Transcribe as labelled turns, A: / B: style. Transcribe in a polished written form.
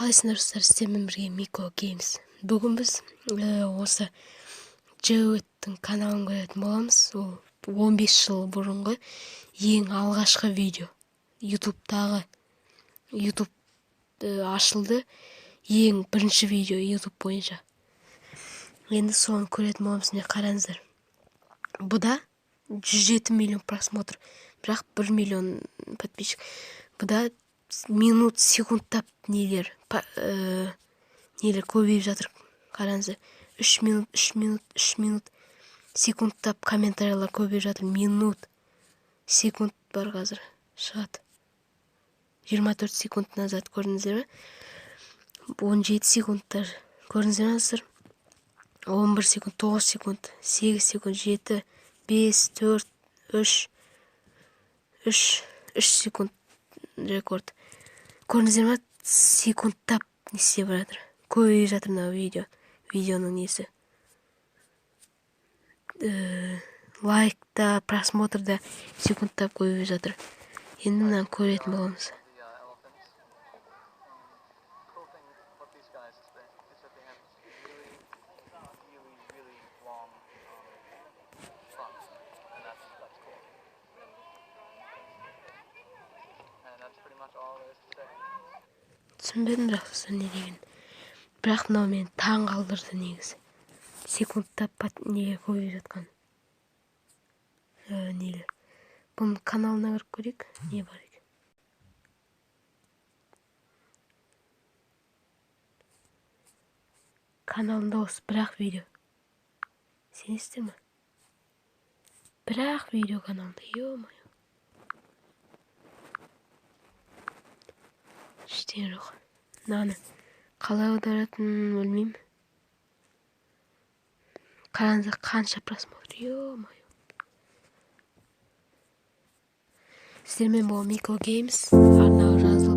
A: Қалайсыңдар, достар? Сіздермен бірге Мико Геймс. Бүгін біз осы Джеуэттің каналын көретін боламыз. Ол 15 жыл бұрынғы ең алғашқы видео. Ютубтағы Ютуб ашылды. Ең бірінші видео Ютуб бойынша. Енді соны көретін боламыз. Міне, қараңыздар. Бұда 107 миллион просмотр, бірақ 1 миллион подписчик. Бұда минут, секундтап нелер, нелер көбейіп жатыр. Қараңыздар, 3 минут, 3 минут, 3 минут, секундтап комментарийлер көбейіп жатыр. Минут, секунд бар, қазір шығады. 24 секунд назад, көрдіңіздер ме? 17 секундтар, көрдіңіздер ме, достар? 11 секунд, 9 секунд, 8 секунд, 7, 5, 4, 3, 3, 3 секунд рекорд. Көрдіңіздер ме? Секундтап не істеп жатыр? Көбейіп жатыр мына видео. Видеоның несі. Лайкта, просмотрда секундтап көбейіп жатыр. Енді мынаны көретін боламыз.
B: The elephants. Cool thing about these guys is that they have really, really, really long trunks, and that's cool. And that's pretty much all there is to say.
A: Түсінбедім бірақ, достар, не деген. Бірақ мынау мені таң қалдырды негізі. Секундтап неге көбейіп жатқан. Нелер. Бұның каналына кіріп көрейік. Не бар екен. Каналында осы бір-ақ видео. Сенесіздер ме? Бір-ақ видео каналында. Ё-моё. Ештеңе жоқ. Мынаны қалай аударатынын білмеймін. Қараңыздар, қанша просмотр. Ё-моё. Сіздермен болған Мико Геймс. Арнау жазылып